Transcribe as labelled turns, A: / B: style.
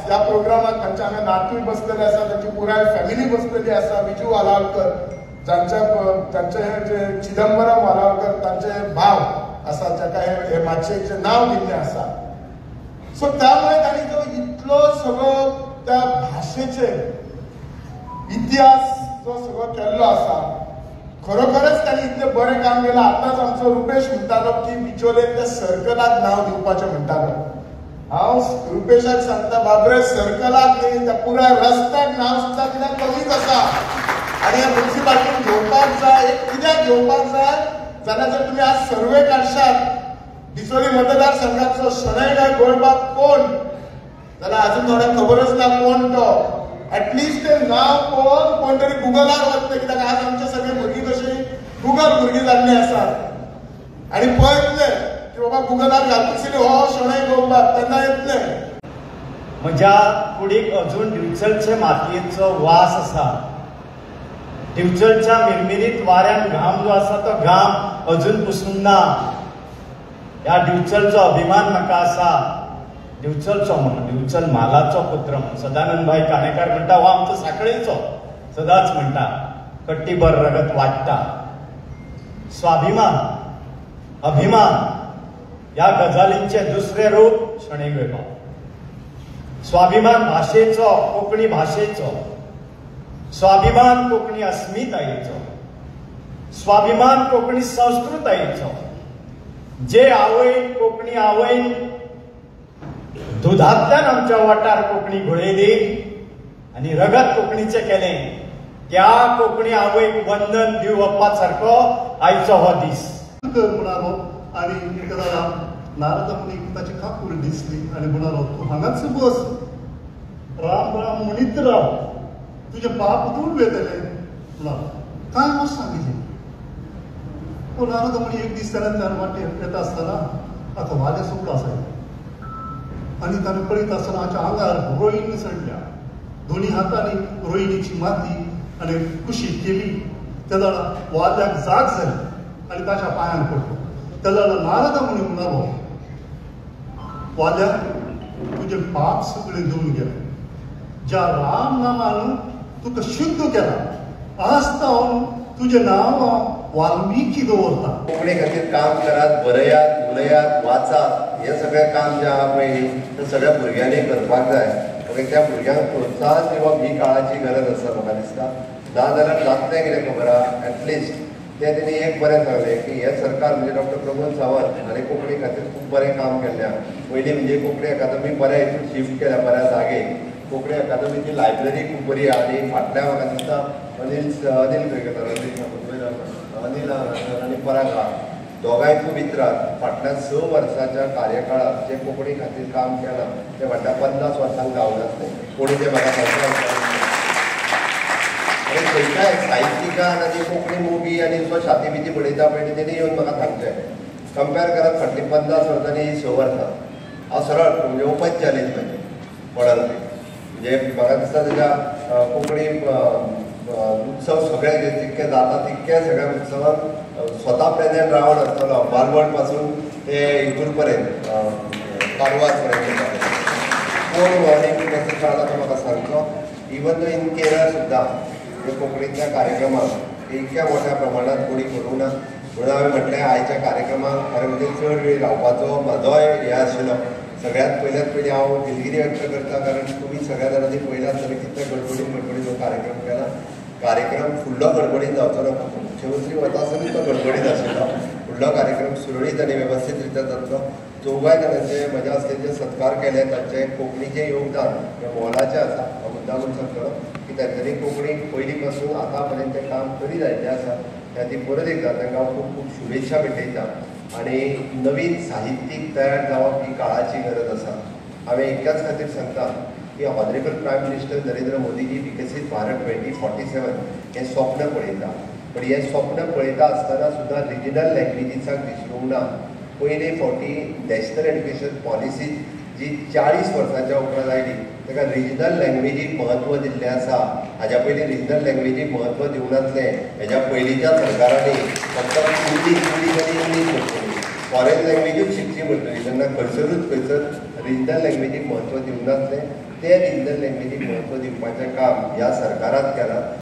A: ह्या प्रोग्रामाक तांच्या हांगा नातूय बसलेले आसा, तांची पुराय फॅमिली बसलेली आसा. विजू वालावलकर जांच्या तांचे जे चिदंबरम वालावलकर तांचे भाव आसा, जाका हे माचयेचें नांव दिल्लें आसा. सो त्यामुळे तांणी जो इतलो सगळो त्या भाशेचेर इतिहास जो सगळो केल्लो आसा, खरोखरच तांणी इतलें बरें काम केलां. आतांच आमचो रुपेश म्हणटालो की बिचोले त्या सर्कलाक नांव दिवपाचें म्हणटालो. हांव रुपेशाक सांगता, बाबरे सर्कलाक न्ही, त्या पुराय रस्त्याक नांव सुद्दां कित्याक कमीच आसा. आनी ह्या म्युनिसिपालिटीन घेवपाक जाय. एक कित्याक घेवपाक जाय जाल्यार जर तुमी आज सर्वे काडशात बिचोली मतदारसंघाचो शणै गोंयबाब कोण जाल्यार अजून थोड्यांक खबरच ना कोण तो. एटलिस्ट ते नांव पळोवन कोण तरी गुगलार वतले, कित्याक आज आमचे सगळे भुरगीं कशी गुगल भुरगीं जाल्लीं आसात आनी पळयतले की बाबा गुगलार घालून हो शणै गोंयबाब तेन्ना येतले.
B: म्हज्या कुडीक अजून दिवचलचे मातयेचो वास आसा. दिवचलच्या मिरमिरीत वाऱ्यान घाम जो आसा तो घाम अजून पुसूंक ना. ह्या दिवचलचो अभिमान म्हाका आसा. दिवचलचो म्हणून, दिवचल म्हालाचो पुत्र म्हणून सदानंद भाई काणेकार म्हणटा, हो आमचो साखळेचो सदांच म्हणटा, कट्टीभर रगत वाडटा. स्वाभिमान, अभिमान ह्या गजालींचें दुसरें रूप शणै गोंयबाब. स्वाभिमान भाशेचो, कोंकणी भाशेचो स्वाभिमान, कोंकणी अस्मितायेचो स्वाभिमान, कोंकणी संस्कृतायेचो. जे आवयन, कोंकणी आवयन दुधांतल्यान आमच्या वाटार कोंकणी घोळयली आनी रगत कोंकणीचें केलें, त्या कोंकणी आवयक वंदन दिवपा सारको आयचो हो दीस.
C: म्हणालो आनी नारद मुनीक ताची काकूळ दिसली आनी म्हणालो, तूं हांगाच बस, राम राम म्हणीत राव, तुजें पाप दूर वेतलें म्हणालो. कांय वर्सां गेलीं. पूण नारद मुनी एक दीस ताणें वाटेर येता आसतना आतां वाले सुकलो आसा आनी ताणें पळयत आसतना हाच्या आंगार रोयणी चडल्या. दोनी हातांनी रोयणीची माती आनी कुशीक केली. तेन्ना वाल्याक जाग जाली आनी ताच्या पांयान पडलो. तेन्ना नारद मुनी म्हणालो, वाल्या तुजें पाप सगळें धुवन गेलें. ज्या राम नामान तुका शुद्ध केला, आज तुजें नांव वाल्मिकी दवरता.
D: कोंकणी खातीर काम करात, बरयात, उलयात, वाचात. हें सगळें काम जें आहा पळय न्ही तें सगळ्या भुरग्यांनी करपाक जाय. ओके, त्या भुरग्यांक प्रोत्साहन दिवप ही काळाची गरज आसा म्हाका दिसता. ना जाल्यार जातलें कितें खबर आहा. एटलिस्ट तें तेणी एक बरें सांगलें की हें सरकार म्हणजे डॉक्टर प्रमोद सावंत हाणें कोंकणी खातीर खूब बरें काम केल्लें आहा. पयलीं म्हणजे कोंकणी अकादमी बऱ्या हितून शिफ्ट केल्या, बऱ्या जागे. कोंकणी अकादमीची लायब्ररी खूब बरी आहा आनी फाटल्या म्हाका दिसता अनिल अनिल खंय गेलो, अनिल आनी पराग आहा, दोगांय खूब इतरात. फाटल्या 6 वर्साच्या कार्यकाळांत जें कोंकणी खातीर काम केलां तें फाटल्या 50 वर्सांक जावनासलें. कोणी तें म्हाका सांगता. आनी खंयच्याय साहित्यिकान आनी कोंकणी मोगी आनी जो छाती बिती बडयता पळय तेणी येवन म्हाका सांगचें. कंपेर करात फाटलीं 50 वर्सां आनी 6 वर्सां. हांव सरळ म्हणजे ओपन चॅलेंज म्हाजें कोणाक. म्हणजे म्हाका दिसता तेज्या कोंकणी उत्सव सगळे जितके जाता तितके सगळ्या उत्सवाक स्वता प्रेजेंट रावन आसतलो, बालवण पासून ते हितूर पर्यंत, कारवार पर्यंत. कोण आनी मेसेज काडला तो म्हाका सांगचो. इवन दो इन केरळ सुद्दां कोंकणींतल्या कार्यक्रमाक इतक्या मोठ्या प्रमाणात कोणी करूंक ना. म्हणून हांवें म्हटलें आयच्या कार्यक्रमाक खरें म्हणजे चड वेळ रावपाचो म्हाजोय हें आशिल्लो. सगळ्यांत पयल्यात पयलीं हांव दिलगिरी व्यक्त करता, कारण तुमी सगळ्या जाणांनी पळयलां आसतलें कितल्या गडबडीन गडबडीन हो कार्यक्रम केला. कार्यक्रम फुडलो गडबडीन जावचो ना, मुख्यमंत्री वता आसतनी तो गडबडीन आशिल्लो. फुडलो कार्यक्रम सुरळीत आनी वेवस्थीत रित्या जातलो. चौगाय जाणांचे म्हज्या हस्ते जे सत्कार केले तांचें कोंकणीचें योगदान हें मोलाचें आसा. हांव मुद्दाम म्हणून सांगतलो की तांच्यांनी कोंकणी पयलीं पासून आतां पर्यंत तें काम करीत आयिल्लें आसा. त्या खातीर परत एकदां तांकां हांव खूब खूब शुभेच्छा भेटयता. आनी नवीन साहित्यीक तयार जावप ही काळाची गरज आसा. हांवें इतल्याच खातीर सांगता की honourable prime minister Narendra Modiji Viksit Bharat 2047 हें स्वप्न पळयता. पण हें स्वप्न पळयता आसतना सुद्दां रिजनल लँग्वेजीसाक विसरूंक ना. पयले फावटी नॅशनल एड्युकेशन पॉलिसी जी 40 वर्सांच्या उपरांत आयली ताका रिजनल लँग्वेजीक म्हत्व दिल्लें आसा. हाज्या पयलीं रिजनल लँग्वेजीक म्हत्व दिवंक नासलें. हेज्या पयलींच्या सरकारांनी फक्त इंग्लीश इंग्लीश आनी इंग्लीश म्हणटली, फॉरेन लँग्वेजूच शिकची म्हणटली, तेन्ना खंयसरूच खंयसर रिजनल लँग्वेजीक म्हत्व दिवंक नासलें. ते रिजनल लँग्वेजीक म्हत्व दिवपाचें काम ह्या सरकारान केलां.